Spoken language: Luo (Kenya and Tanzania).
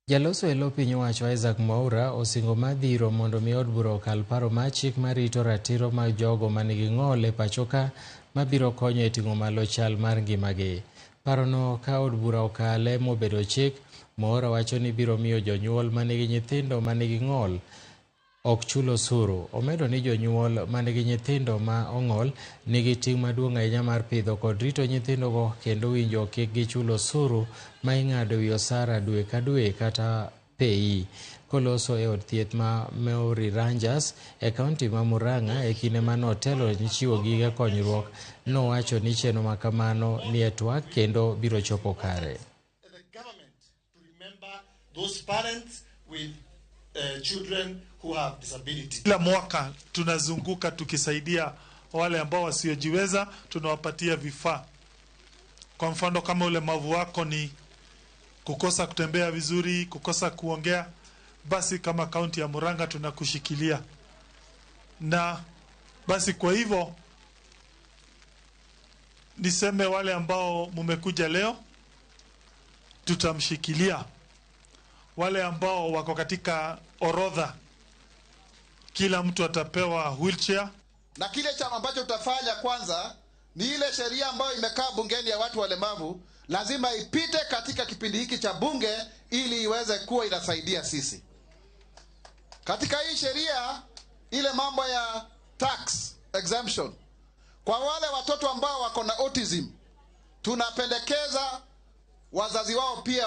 Jaloso e lo piny owacho Isaac Mwaura osingo mar dhiro mondo mi od bura okal paro mar chik marito ratiro mag jogo manigi ng'ol e pachoka mabiro konyo e ting'o malo chal mar ngimagi. Parono ka od bura okale mobedo chik, Mwaura wacho ni biro miyo jonyuol manigi nyithindo manigi ng'ol ok chul osuru. Omedo ni jonyuol manigi nyithindo ma ong'ol nigi ting' maduong' ahinya mar pidho kod rito nyithindogo kendo winjo kik gichul osuru ma ing'ado wi osara dwe ka dwe kata PAYE. Koloso e od thieth ma Meru Rangers e kaunti ma Murang'a e kinde mane otelo ni chiwo gige konyruok, nowacho ni chenro ma kamano ni e twak kendo biro chopo kare. The government to remember those parents with children who have disability. Kila mwaka tunazunguka tukisaidia wale ambao wasiojiweza, tunawapatia vifaa. Kwa mfano, kama ulemavu wako ni kukosa kutembea vizuri, kukosa kuongea, basi kama kaunti ya Murang'a tunakushikilia. Na basi kwa hivyo niseme wale ambao mumekuja leo tutamshikilia. Wale ambao wako katika orodha, kila mtu atapewa wheelchair. Na kile chama ambacho tutafanya kwanza ni ile sheria ambayo imekaa bungeni ya watu walemavu lazima ipite katika kipindi hiki cha bunge ili iweze kuwa inasaidia sisi. Katika hii sheria, ile mambo ya tax exemption kwa wale watoto ambao wako na autism, tunapendekeza wazazi wao pia.